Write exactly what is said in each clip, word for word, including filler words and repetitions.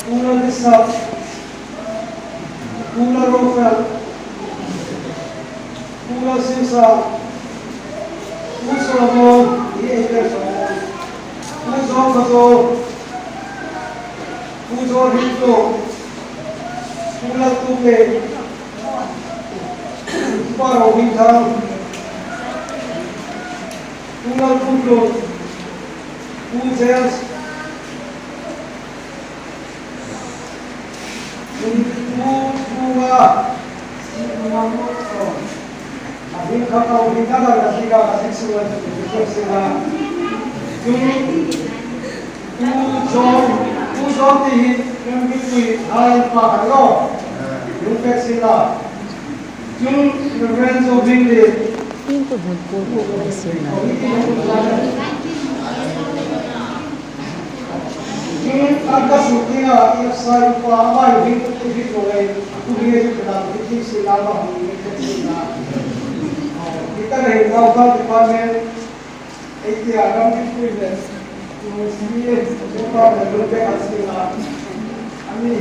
Pu Lalrisa, Pu Lalrofel, Pu Lalsingsa, Pu Solomon, i ei tel Solomon, Pu Zawngkhazawl, Pu Zawlhringtu, Pu Laltupei, Pu Rohringthang, Pu Lalpuitlun, Pu James, Pu, Pu, Pu nga, Pu nga, Pu nga. A hming kha ka hming kha ka hming kha ka hming sunga ka hming sunga. Pu, Pu John, Pu John ti hi hming pui hai pa ka lo. Hming pek sila. Chun Reverend Zobing le. Hming ko hming ko ko ko sila. Chun an ka su tinga, i sa i pa, ama i hming ko ti hming ko le, ku hming e chu ka dam ti ti si la ma hming e ti si la. Kita le health department, ei ti a ram ti ku le, ku si e, ku pa le lu ke a si la. Ami,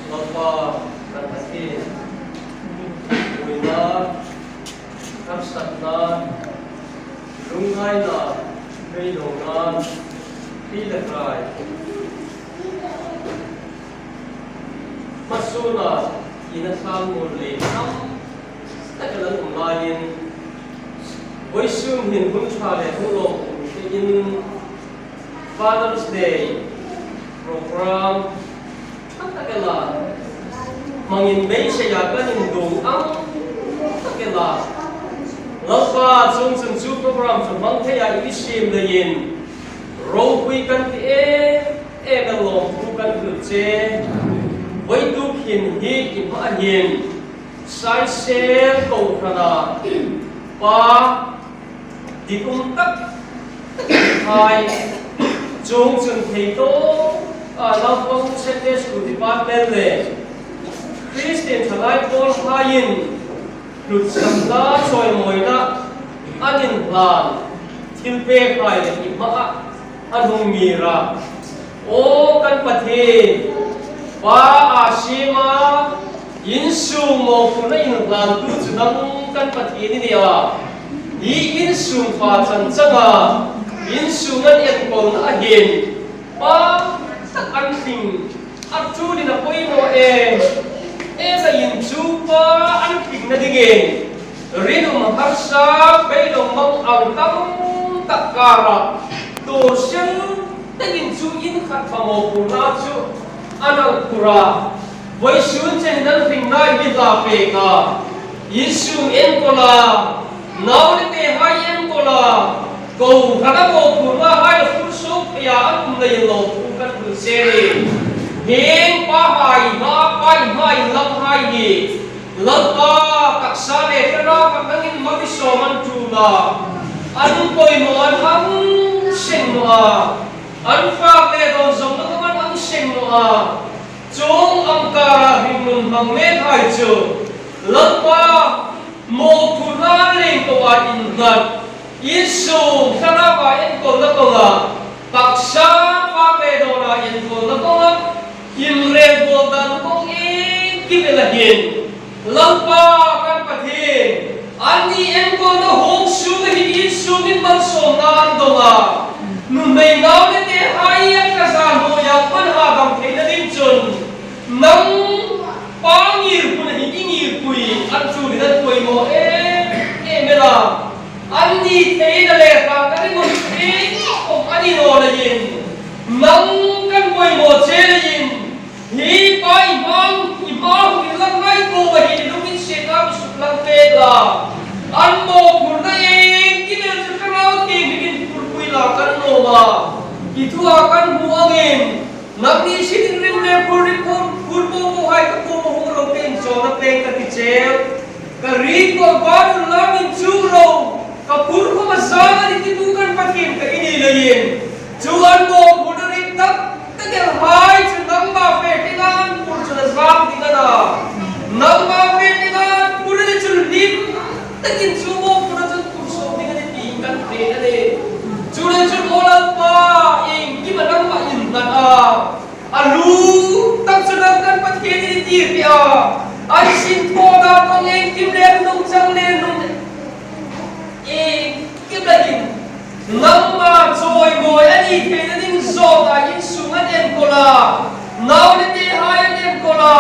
Lalpa kan Pathien, buoina, harsatna, lungngaina, beidongna, hri le hrai. Hmasuna, ina thlang mul le tam tak an um laiin, vawisun hin hun ṭha le hun lawm um tein Father's Day program tak tak el a, hmangin beiseia kan indung ang tak el a. Lalpa, chuongchun chu program chu hmang theia i mi siem leiin ropui kan ti em em el, lawmthu kan hril che. Vawituk hin hi i hmaa hin Saisel kohrana pa, dik um tak hai, chuongchun thei tawk a, Naupang Sunday School Department le Christian Thalai Pawl haiin hlutsamna chawimawina an inhlan thilpek hai le i hmaa an hung ngir a. Aw kan Pathien, pa a siem a, insung mawphurna inhlantu chu nang kan Pathien i ni a. Hi insung pa chan changa insung an enkawlna a hin pa tak an tling, a ṭulin a poimaw em em a, in chu pa an tlingna dingin rinum harsa, beidong mang ang tam tak kara tuor sel takin chu in khat hmang mawphurna chu an al phur a. Vawisun chen hin an hringna i mi hla pek a, insung enkawl a, nau le tehai enkawl a, kohran a mawphurna hai la phur suok thei a, an um leiin lawmthu kan hril che a nih. Hieng pahai hma, pai hma inlanghai hi Lalpa, taksa le thlarau khan nangin mal mi sawm an ṭul a, an poimaw an hang seng naw a, an fak le dawn zawngna khawm an hang seng naw a, chuong ang kara hringnun hmang le thei chu Lalpa, mawphurna leng ko a innghat, insung thlarauva enkawlna kawnga, taksa fak le dawna enkawlna kawnga, inrem bawl dan kawng iengkim el a hin, Lalpa kan Pathien, anni enkawlna hawng sunga hin insungin malsawmna an dong a, nuhmei nau le tehai an ka zan hnuoia an ha dam theina ding chun, nang pa ngirhmuna hin i ngirpui an chu hin an poimaw em em el a. Anni theina le hratna ringum thei khawm a ni naw leiin, nang kan poimaw che leiin, hi pa i hmang, i hmang inlanghai kuoma hin i lunginsietna mi suklang pek a, an mawphurna iengkim el chu Thlarau Thienghlimin phurpui la kan nuom a, i thua kan hmu angin, nangni sin inrim le phur ri phur, phur po po hai ka kuoma hung ro tein chawlna pek ka ti che. Ka ring ko, ka nun lam inchuk ro, ka phur khawm a zang a nih titu kan Pathien ka i ni leiin, chu an mawphurna rik tak tak el hai chu nangma fe dinga an phur chun a zang ding a na. Nangma fe dinga an phur a ni chun hlim takin chu mawphurna chun phur suok ding a nih ti kan hriet a nih. Chu le chu aw Lalpa, iengkim a nangma innghat a, a lu tak chu nang kan Pathien i ni ti hre a, an sin thaw dan kawng iengkim le nung chang le nung iengkim le hin, nangma chawimawi a ni theina ding zawng a insung an enkawl a, nau le tehai an enkawl a,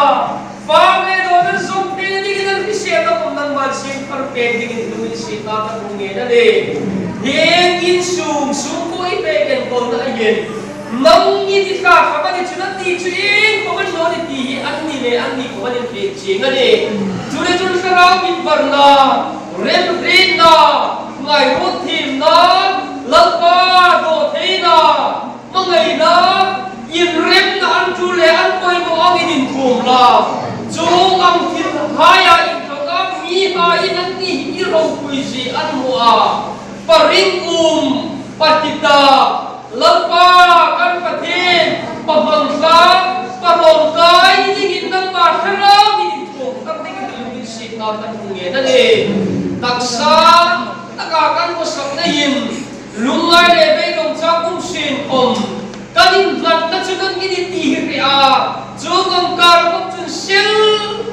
fak le dawn an zawng theina dingin an hriselna khawm nangman siem thar pek dingin lunginsietna kan hung ngên a nih. Hieng insung sungkuo i pek enkawlna a hin, nangin i thlak khawm a ni chun anni chu iengkhawm a ni naw ni ti hi anni le anni khawm an inpek chieng a nih. Chu le chun thlarau invarna, remhrietna, ngairuot thiemna, Lalpa dawtheina, hmangaina, inremna an ṭul le an poimaw angin inthuom la. Chuong ang thil haia inthawka mihai in anni hi i ropui zie an hmu a, pa ringum, pa tita, Lalpa kan Pathien, pa hmangthlak, pa hlawmkai ni dingin nangma Thlarau min inthuom tak dingin lunginsietna kan hung ngên a nih. Taksa taka kan hmasak leiin, lungngai le beidong chang um sien khawm, kan innghatna chu nangin i ni ti hi hre a, chuong ang kara khawm chun sel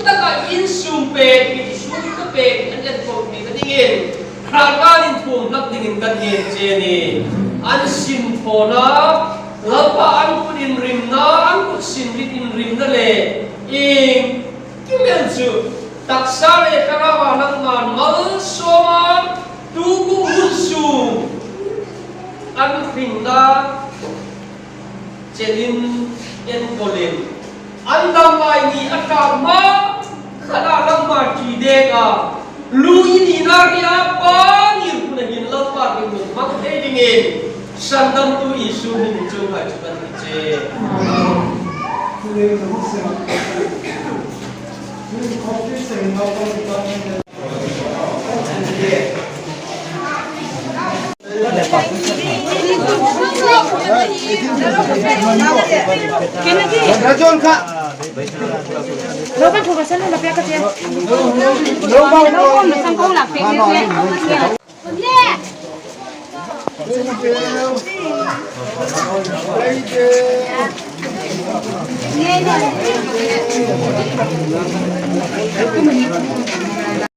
taka insung pek, insung ka pek an enkawl theina dingin, hratna inthuom hlak dingin kan ngên che a nih. An sin thawna, Lalpa an kut inrimna, an kut sin rit inrimna le iengkim el chu taksa le thlarauva nangman malsawma, tu kum hun sung an hringna chelin enkawlin, an dam lai ni a tlak hma khata nangma ṭi dek a, lu i nina hria pa ngirhmuna hin Lalpa hringnun hmang thei dingin, sandamtu Isu hmingin chuong hai chu kan ti che.